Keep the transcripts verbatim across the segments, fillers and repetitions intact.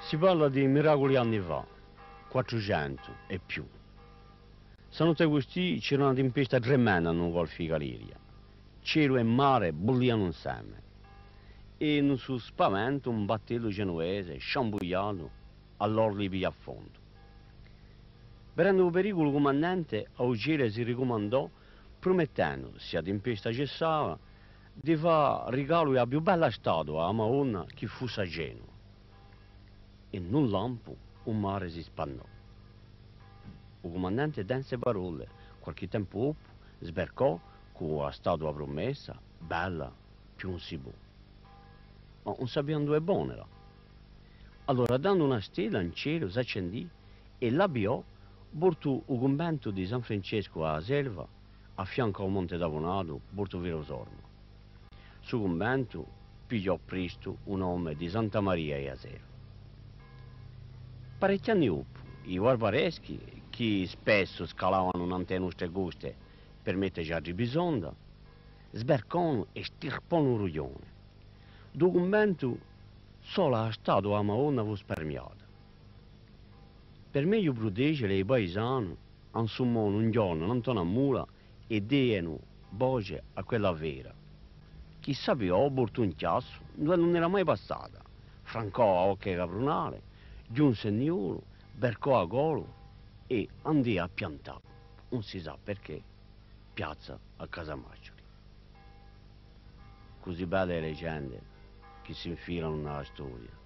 Si parla di miraculi anni fà, quattrucentu è più. Sann'Ant'Agustì c'era una timpesta tremenda in u golfu di Caliria. Celu è mare bullianu inseme. È in u so spaventu un battellu genuvese, sciambugliatu, à l'orlu di piglià fondu. Vedendu u periculu, u cumandente à u celu si ricumandò, prumettendu, s'è a timpesta cessava, di fà rigalu di a più bella statua à a Madonna chì fussi à Genova. In un lampu u mare si spannò. U cumandente tenne e parolle, qualchì tempu dopu sbarcò cù a statua prumessa, bella più ùn si pò. Ma ùn sapia induve ponela. Allora, dandu una stella in celu, s'accendì è l'avviò versu u cunventu di San Francescu à a Selva, à fiancu à u Monte Tapunatu, versu Villa Sorma. Su cunventu pigliò prestu u nome di Santa Maria di a Selva. Parechji anni dopu, i barbareschi, chì spessu scalavanu nant'à e nostre coste per metteci à ribisonda, sbarconu è stirponu u rughjone. Di u cunventu sola a statua di a Madonna fù sparmiata. Per megliu prutege i paisani, insummonu un ghjornu nant'à una mula è denu voce à quella fera, chì s'avviò versu un chjassu induve ùn era mai passata, francò a bocca di u caprunale, ghjunse in Niolu, sbarcò à Colu è andò à piantà, ùn si sà perchè, piazza à Casamaccioli. Cusì belle e legende chì s'infilanu in a storia.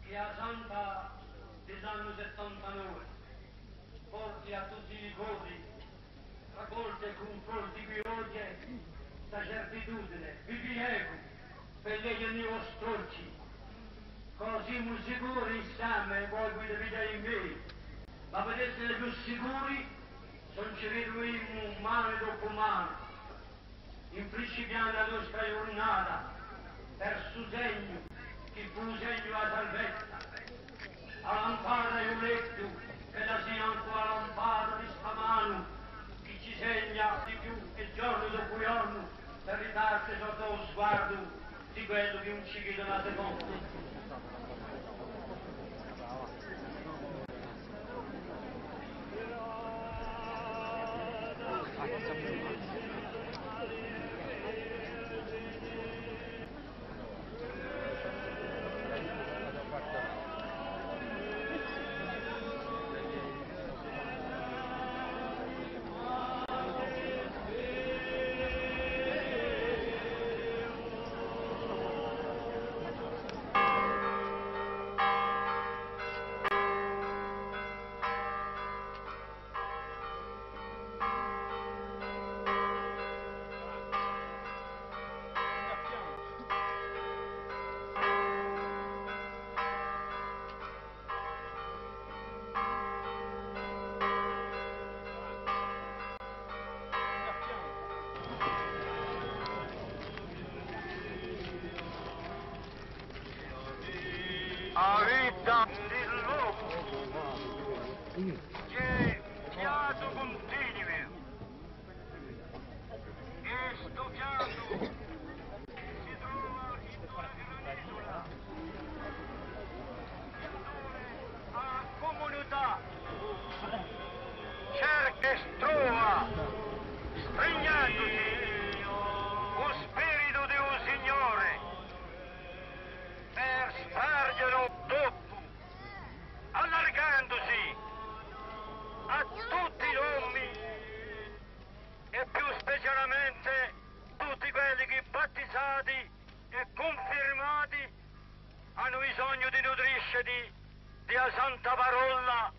Chì a Santa di l'annu settantanove porti à tutti i cori, raccolti cù forti piogge, sta certitudine, vi pregu, per leghje i vostri ochji, cusì simu sicuri inseme, voi pudete piglià in me, ma per esse più sicuri, s'ùn ci ritruvemu mane dopu mane. In principiendu a nostra ghjurnata, per stu segnu, chì fù u segnu di a salvezza, a lampada di u lettu, ch'ella sia ancu a lampada di sta manu, chì ci segna di più chè ghjornu dopu ghjornu, per ridarci sottu à u sguardu di quellu chì ùn ci chida una seconda. A vita di l'omu hè fiatu cuntinuu. È stu fiatu si trova in una gran isula, induve a cumunità cerca è trova, strignendusi, u spiritu di u Signore, per sparghjelu dopu. Quelli chì battizati è cunfirmati anu bisognu di nutriscesi di a santa parolla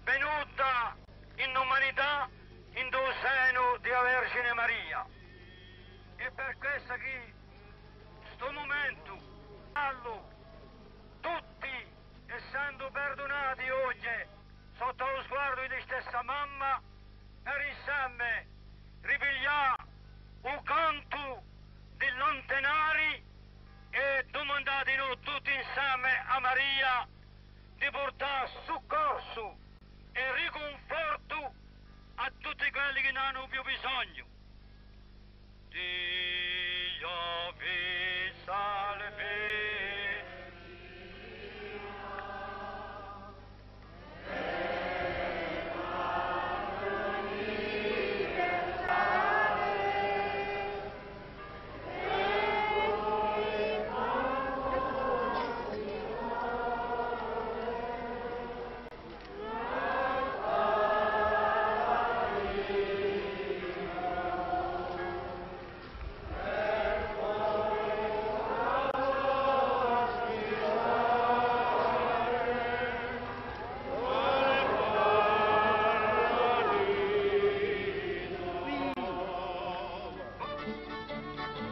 venuta in umanità in u senu di a Vergine Maria. Hè per quessa chì stu mumentu, allu, tutti, essendu perdunati oghje sottu à u sguardu di stessa mamma, per inseme ripiglià u cantu di l'antenari è dumandà dinù tutti inseme à Maria di purtà succorsu è ricunfortu à tutti quelli chì n'anu più bisognu. Dio vi salvi.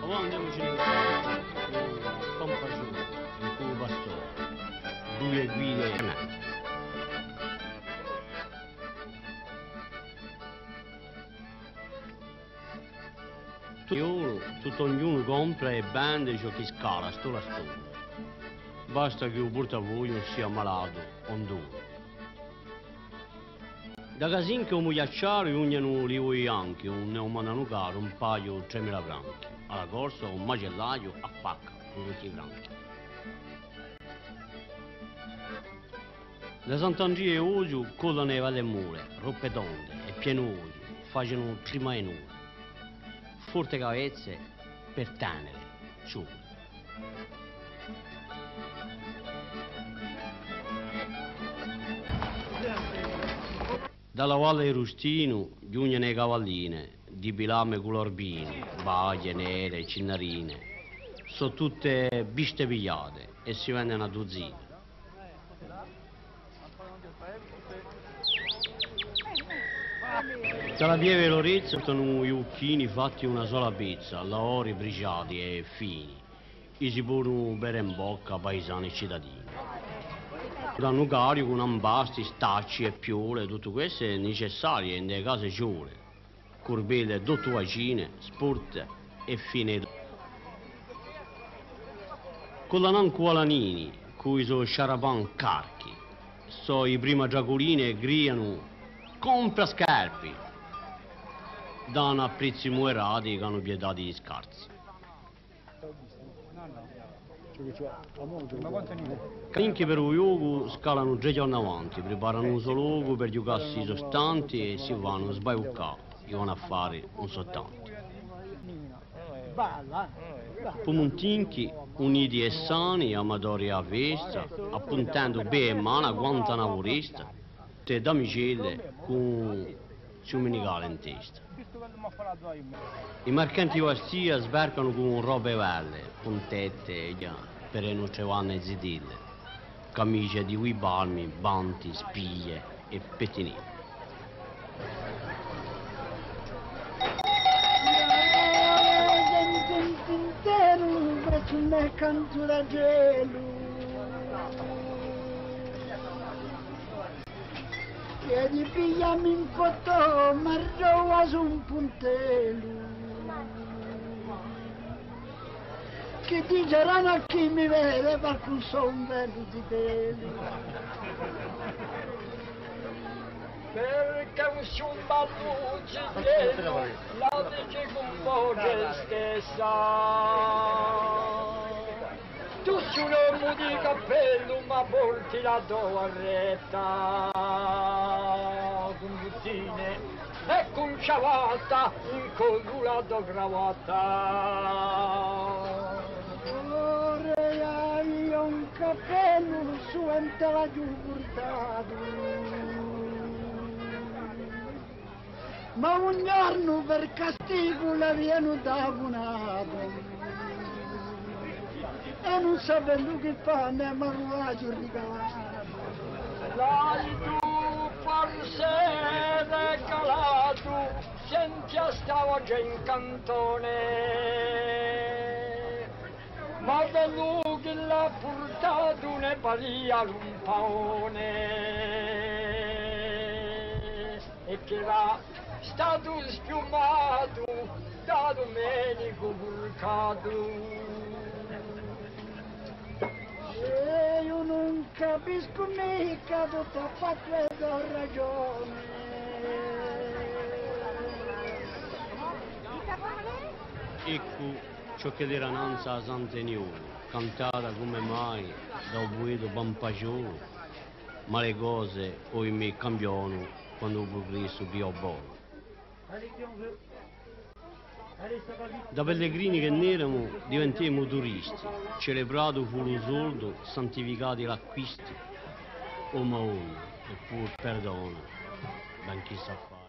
Avà andemuci in u pampaghjolu, cù u pastore, dui guide. Tuttu ognunu compra è vende ciò chì scala, stu l'astone. Basta chì u purtafogliu ùn sia malatu o in dolu. Da Casinca à u Mugliacciaru ghjunghjenu li voi bianchi, ùn ne dumandanu caru, un paiu, tremila franchi. À a corsa, un macellaghju à pacca, cù l'ochji franchi. Da Sant'Andria è Oghju collanu e belle mule, roppe tonde è piene d'oghju, facenu trima è nule. Forte cavezze per tenere, ci vole. Da a valle di Rustinu ghjunghjenu e cavalline, di pilame culor vinu, baglie, nere, cinnarine, sò tutte viste pigliate è si vendenu à duzine. Da a pieve di Lorezza portanu i bucchini fatti una sola pezza, lavori pregiati è fini. I si ponu bere in bocca paisani è citadini. Danu caricu cù ampasti, stacci è piole, tuttu questu hè necessariu è in e case ci vole. Curbelle, tuttu facine, sporte è fine. Collanu ancu i palanini, cù i so sciarapani carchi, sò i primi à traculine è gridanu: «Compra scarpi!» Danu à prezzi muderati chì anu pietà di i scarsi. Casinca per u ghjocu scalanu trè ghjorni avanti, preparanu u so locu per ghjucassi i so stanti è si fanu sbaiuccà, i vanu à fà un so tantu. Pumuntinchi, uniti è sani, amatori di a festa, appuntendu pè è mani quant'è una furesta. Tutte damigelle cù ziu Minicale in testa. I marcanti di Bastia sbarcanu cù robe belle, puntette, per e nostre bande zitelle, camisge di dui palmi, vanti, spiglie è pettinelle. Chì di piglià mi in foto, m'arrova su un puntellu. Chì diceranu à chì mi vede, par cù sò un bellu zitellu. Perchè un sciumballu zitellu, la dice cun voce stessa. Tu sì un omu di cappellu, ma porti la to barretta, cun buttine è cun ciavatta, in collu la to cravatta. Ora eiu un cappellu suvente l'aghju purtatu. Ma un ghjornu per castigu l'avianu tapunatu. Ùn sapendu chì fà, ma u l'aghju rigalatu. L'aghju forse rigalatu, senti, stava ghjà in cantone. Ma quellu chì l'hà purtatu ne valia un paone, è chì era statu spiumatu da Dumenicu Curcatu. È eiu ùn capiscu micca, tuttu à fattu, è dò ragione. Eccu ciò ch'ella era nanzu à a Sant'Aniolu, cantata cum'è mai da u pueta Pampasgiolu, ma e cose, oimè, cambionu quandu u prugressu pigliò u volu. Da pellegrini chì n'eramu, diventemu turisti, celebratu fù lu soldu, santificati l'acquisti, o Madonna, è puru perdona, ben chì s'hà à fà.